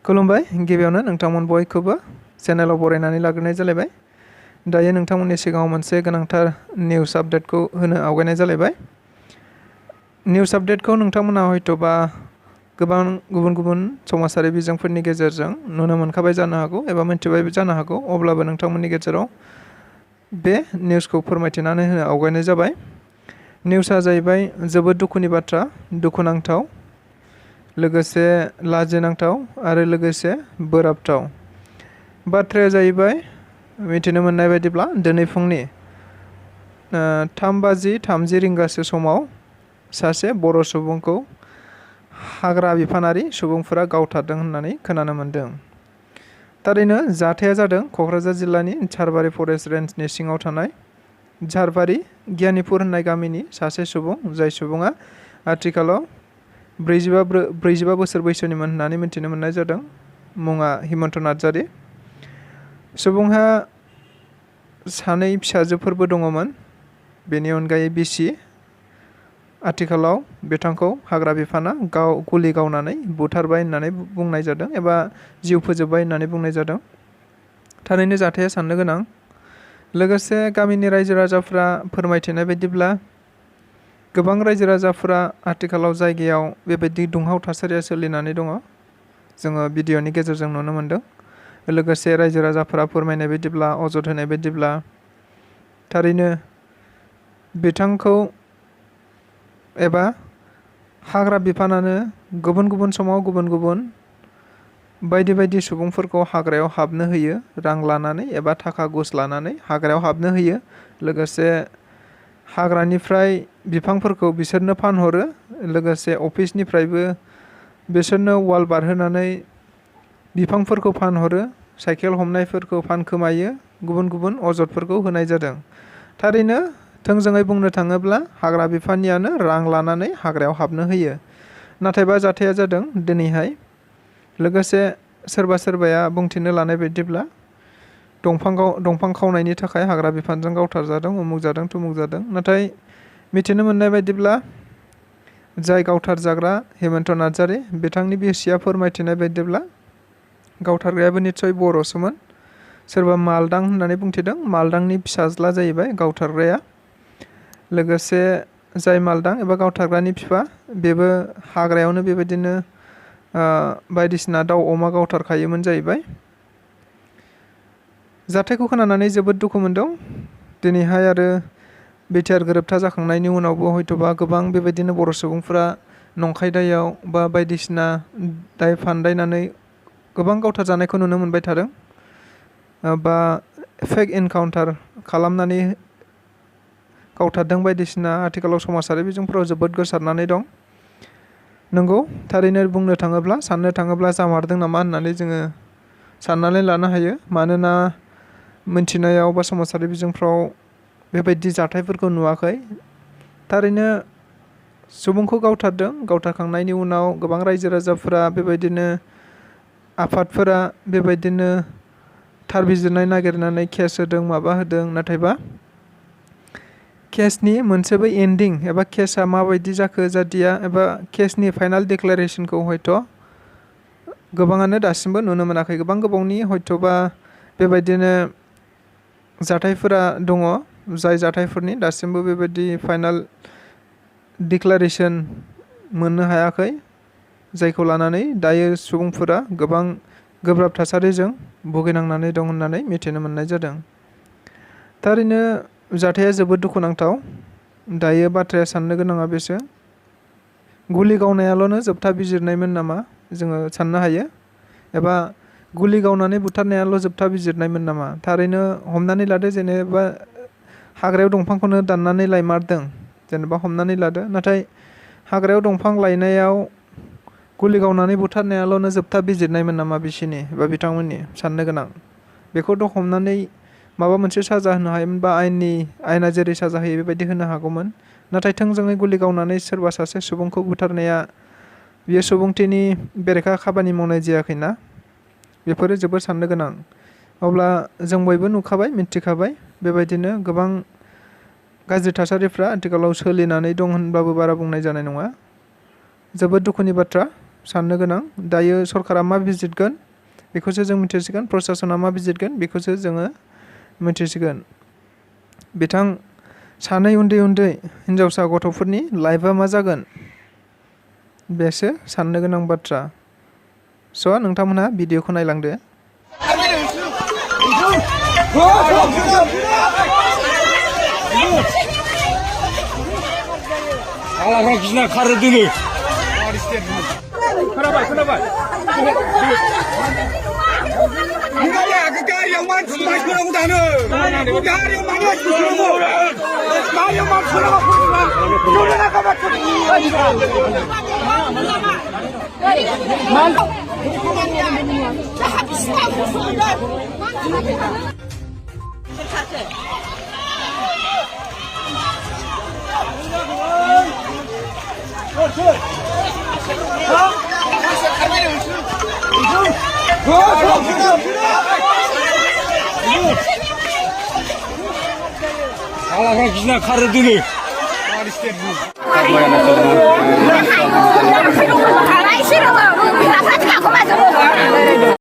खुलुमबाय गिबियावनो नोंथांमोन बयखौबो चेनेलाव बरायनानै लाग्रोनाय जालायबाय। दायो नोंथांमोननि सिगाङाव मोनसे गोनांथार निउस आपडेटखौ होनो आवगायनाय जालायबाय। निउस आपडेटखौ नोंथांमोना हयतोबा गोबां गुबुन गुबुन समाजारि बिजोंफोरनि गेजेरजों नुनो मोनखाबाय जानो हागौ एबा मिन्थिबायबो जानो हागौ। अब्लाबो नोंथांमोननि गेजेराव बे निउसखौ फोरमायथिनानै होनो आवगायनाय जाबाय। निउसआ जाहैबाय जोबोद दुखुनि बाथ्रा, दुखुनांथाव, लोगोसे लाजिनांथाव आरो लोगोसे बोराबथाव। बाथ्राया जाहैबाय मिथिनो मोननाय बायदिब्ला दिनै फुंनि 3:30 समाव सासे बर' सुबुंखौ हाग्रा बिफानारि सुबुंफोरा गावथारदों होननानै खोनानो मोन्दों। थारैनो जाथाया जादों क'क्राझार जिल्लानि झारबारि फरेस्ट रेन्जनि सिङाव थानाय झारबारि गियानिपुर होननाय गामिनि सासे सुबुं, जाय सुबुङा आथिखालाव 45 बोसोर बैसोनिमोन होननानै मिथिनो मोननाय जादों। मुङा हिमन्त नार्जारि। सुबुंहा सानै फिसाजोफोरबो दङमोन, बेनि अनगायै बिसि। आथिखालाव बिथांखौ हाग्रा बिफाना गुलि गावनानै बुथारबाय होननानै बुंनाय जादों एबा जिउ फोजोबबाय होननानै बुंनाय जादों। थारैनो जाथाया साननो गोनां। लोगोसे गामिनि रायजो राजाफ्रा फोरमायथिनाय बायदिब्ला गोबां रायजो राजाफ्रा आथिखालाव जायगायाव बेबायदि दुंहाव थासारिया सोलिनानै दङ। जोङो भिडिअनि गेजेरजों नुनो मोन्दों। लोगोसे रायजो राजाफोरा फोरमायनाय बायदिब्ला, अजद होनाय बायदिब्ला थारैनो बिथांखौ एबा हाग्रा बिफानानो गुबुन गुबुन समाव गुबुन गुबुन बायदि बायदि सुबुंफोरखौ हाग्रायाव हाबनो होयो, रां लानानै एबा थाखा घुस लानानै हाग्रायाव हाबनो होयो। लोगोसे हाग्रानिफ्राय बिफांफोरखौ बिसोरनो फानहरो। लोगोसे अफिसनिफ्रायबो बिसोरनो वाल बारहोनानै बिफांफोरखौ फानहरो, साइकेल हमनायफोरखौ फानखोमायो, गुबुन गुबुन अजदफोरखौ होनाय जादों। थारैनो थोंजोङै बुंनो थाङोब्ला हाग्रा बिफाननियानो रां लानानै हाग्रायाव हाबनो होयो। नाथायबा जाथाया जादों दिनैहाय। लोगोसे सोरबा सोरबाया बुंथिनो लानाय बायदिब्ला दंफां खावनायनि थाखाय हाग्रा बिफानजों गावथारजादों, उमुक जादों, तुमुक जादों। नाथाय मिथिनो मोननाय बायदिब्ला जाय गावथार जाग्रा हिमन्त नार्जारि, बिथांनि बिसिया फोरमायथिनाय बायदिब्ला गावथारग्रायाबो निस्सय बर'सोमोन। सोरबा मालदां होननानै बुंथिदों। मालदांनि फिसाज्ला जाहैबाय गावथारग्राया। लोगोसे जाय मालदां एबा गावथारग्रानि बिफा, बेबो हाग्रायावनो बेबायदिनो बायदिसिना दाउ अमा गावथारखायोमोन जाहैबाय। जाथायखौ खोनानानै जोबोद दुखु मोनदों। दिनैहाय आरो बिटिआर गोरोबथा जाखांनायनि उनावबो हयतोबा गोबां बेबायदिनो बर' सुबुंफोरा नंखाय दायाव बा बायदिसिना दाय फान्दायनानै गोबां गावथार जानायखौ नुनो मोनबाय थादों, बा फेक एनकाउन्टार खालामनानै गावथारदों। बायदिसिना आथिखालाव समाजारि बिजोंफोराव जोबोद गोसारनानै दं। नंगौ, थारैनो बुंनो थाङोब्ला, साननो थाङोब्ला जामारदों नामा होननानै जोङो साननानै लानो हायो। मानोना मिन्थिनायाव बा समाजारि बिजोंफ्राव बेबायदि जाथायफोरखौ नुवाखै। थारैनो सुबुंखौ गावथारदों। गावथारखांनायनि उनाव गोबां रायजो राजाफोरा बेबायदिनो आफादफोरा बेबायदिनो थार बिजिरनाय नागिरनानै केस होदों, माबा होदों। नाथायबा केसनि मोनसेबो एन्डिं एबा केसआ माबायदि जाखो जादिया एबा केसनि फाइनाल डिक्लारेसनखौ हयथ' गोबाङानो दासिमबो नुनो मोनाखै। गोबां गोबावनि हयथ'बा बेबायदिनो जाथायफोरा दङ, जाय जाथायफोरनि दासिमबो बेबायदि फाइनाल डिक्लारेसन मोननो हायाखै, जायखौ लानानै दायो सुबुंफोरा गोबां गोब्राब थासारिजों भुगिनांनानै दं होननानै मिथिनो मोननाय जादों। थारैनो जाथाया जोबोद दुखुनांथाव। दायो बाथ्राया साननो गोनाङा बेसो, गुलि गावनायाल'नो जोबथा बिजिरनायमोन नामा जोङो साननो हायो, एबा गुलि गावनानै बुथारनायाल' जोबथा बिजिरनायमोन नामा। थारैनो हमनानै लादो, जेनेबा हाग्रायाव दंफांखौनो दाननानै लायमारदों, जेनेबा हमनानै लादो। नाथाय हाग्रायाव दंफां लायनायाव गुलि गावनानै बुथारनायाल'नो जोबथा बिजिरनायमोन नामा बिसिनि एबा बिथांमोननि। साननो गोनां। बेखौथ' हमनानै माबा मोनसे साजा होनो हायोमोन, बा आयेना जेरै साजा होयो बेबायदि होनो हागौमोन। नाथाय थोंजोङै गुलि गावनानै सोरबा सासे सुबुंखौ बुथारनाया बियो सुबुंथिनि बेरेखा खामानि मावनाय जायाखैना। बेफोरो जोबोर साननो गोनां। अब्ला जों बयबो नुखाबाय, मिथिखाबाय, बेबायदिनो गोबां गाज्रि थासारिफ्रा आथिखालाव सोलिनानै दं होनब्लाबो बारा बुंनाय जानाय नङा। जोबोद दुखुनि बाथ्रा। साननो गोनां दायो सरकारा मा बिजिरगोन बेखौसो जों मिथिसिगोन प्रशासना मा बिजिरगोन बेखौसो जोङो मिथिसिगोन बिथां सानै उन्दै उन्दै हिनजावसा गथ'फोरनि लाइफआ मा जागोन बेसो साननो गोनां बाथ्रा स' नोंथांमोनहा भिडिअखौ नायलांदो आलाफ्रा गिना खारो दिनै खोनाबाय गारियाव मानसि मानसिफोराव दानो गारियाव मानसिफोराव गारियाव मानसिफोराव आलाफ्रा गिना खारो दिनै